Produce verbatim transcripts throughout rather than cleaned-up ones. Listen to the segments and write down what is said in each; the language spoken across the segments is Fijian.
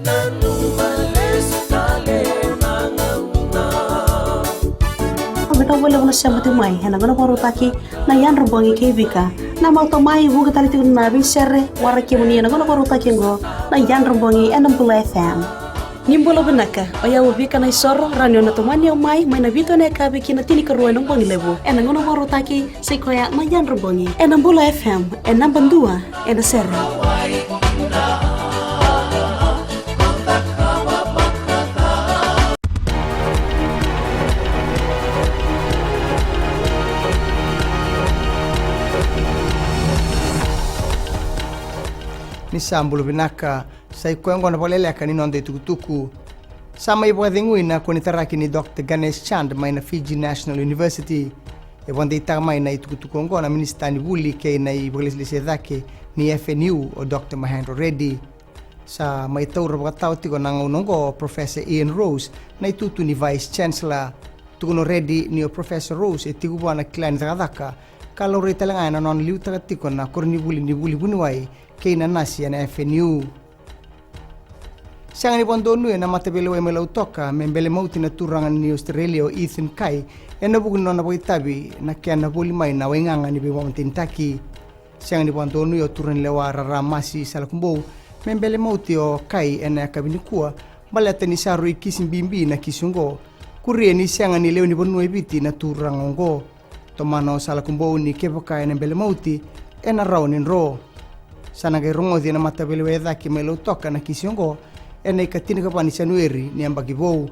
Vinaka vakalevu na sema tiko mai ena gauna vakarautaki na Yadra Bogi kei Vika. Na mautau mai vuqa tale tiko na veisere waraki kemuni ena gauna vakarautaki oqo na Yadra Bogi ena Bula F M. Ni bula vinaka, o yau o Vika Naisoro, rawa ni o na tomani au mai, mai na vitu ena yakavi ki na tinikarua ena bogi levu ena gauna vakarautaki, sai koya na Yadra Bogi ena Bula F M, e naba dua ena sere. Ni sa bula vinaka, sai koya oqo na vakaleleka ni noda itukutuku. Sa mai vakacegui na konitaraki ni Doctor Ganesh Chand mai na Fiji National University. E vakadeitaka mai na itukutuku oqo na minisita ni vuli kei na ivakalesilesi e cake ni F N U, o Doctor Mahendra Reddy. Sa mai taura vakatawa tiko na gauna oqo o Professor Ian Rose, na itutu ni Vice Chancellor. Tukuna o Reddy ni o Professor Rose e tiko vua na kila ni cakacaka ka laurai tale ga ena nona liutaka tiko na koronivuli ni vuli vuniwai kei na nasi ena F N U. Sega ni vakadonuya na mataveilewai mai Lautoka me bele mauti na turaga ni Australia o Ethan Kai ena vuku ni nona vakaitavi na kena voli mai na waigaga ni veivakamatenitaki. Sega ni vakadonuya o turaganilewa Rara Masi Salakubou me bele mauti o Kai ena yakavi nikua, baleta ni sa rui kisi bibi na kisi oqo. Kuria ni sega ni lewe ni vanua e Viti na turaga oqo. Tomana o Salakubou ni kevaka ena bele mauti, ena rawa ni dro. Sa na qai rogoci ena mataveilewai e cake mai Lautoka na kisi oqo ena ikatinikava ni Janueri ni yabaki vou.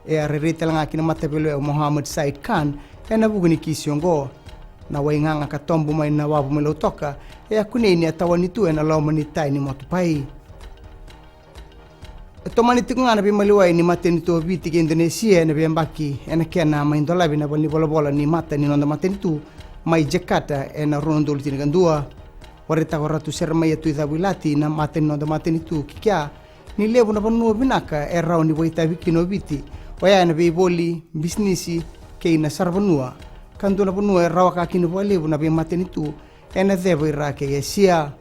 E a rairai tale ga ki na mataveilewai o Mohammed Said Khan ena vuku ni kisi oqo. Na waigaga ka tobo mai na wavu mai Lautoka e a kunei ni a tawani tu ena loma ni tai ni motopai. E tomani tiko ga na veimaliwai ni matanitu o Viti kei Indonesia ena veiyabaki ena kena mai dolavi na valenivolavola ni mata ni noda matanitu mai Jakarta ena rua na udolu tinikadua. Vakaraitaka o Ratu Seremaia Tuicavuilati na mata ni noda matanitu ki kea ni levu na vanua vinaka e rawa ni vakaitavi kina o Viti, oya ena veivoli, bisinisi kei na saravanua, ka dua na vanua e rawaka kina vakalevu na veimatanitu ena ceva i ra kei Esia.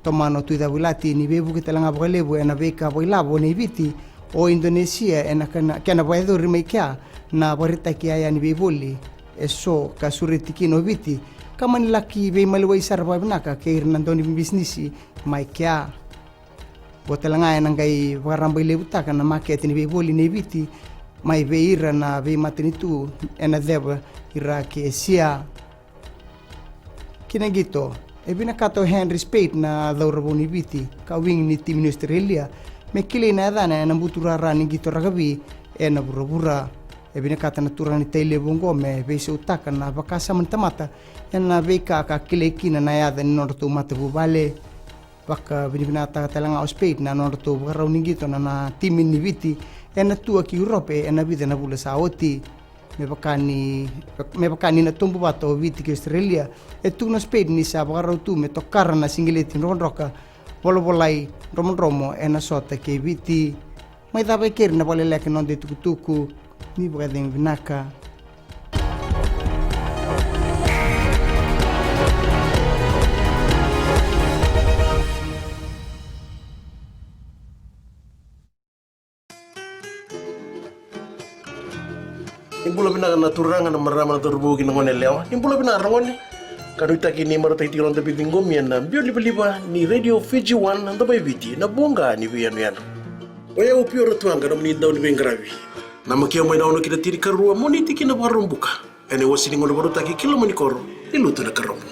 Tomana o Tuicavuilati ni veivuke tale ga vakalevu ena veika vakailavo nei Viti o Indonesia ena kena, kena vakayacori mai kea na vakaraitaki yaya ni veivoli eso ka sureti kina o Viti, ka mani laki veimaliwai sara vakavinaka kei ira na daunibisinisi mai kea. Vo tale ga ena qai vakarabailevutaka na makete ni veivoli nei Viti mai vei ira na veimatanitu ena ceva i ra kei Esia. Ki na qito, e vinakata o Henry Speight na cauravou ni Viti ka wing ni timi ni Australia me kilai na yacana ena buturara ni qito rakavi ena vuravura. E vinakata na turaga ni Tailevu oqo me veisautaka na vakasama ni tamata ena veika ka kilai kina na yaca ni nodratou matavuvale. Vakavinavinakataka tale ga o Speight na nodratou vakarau ni qito na, na timi ni Viti ena tua ki Urope ena vica na vula sa oti. Me vaka ni, me vaka ni na tobu vata o Viti kei Australia, e tukuna o Speight ni sa vakarau tu me tokara na sigileti drokadroka, volavolai, dromodromo ena sota kei Viti. Mai cava e keri na vakaleleka ni noda itukutuku. Ni vakacegu vinaka. Ni bula vinaka na turaga, na marama, na cauravou kei na gone yalewa. Ni bula vinaka na gone. Ka nuitaki ni marautaki tiko na noda veiciqomi ena biau livaliva ni Radio Fiji One, na Domo i Viti, na voqa ni veiyanuyanu. O yau Pio Ratuaqa, nomuni dau ni veiqaravi. Namaki au mai na ono ki na tinikarua, Moniti ki na Vakaraubuka. Ena iwase ni gauna vakarautaki ki loma ni koro ni Lotu Nakarobo.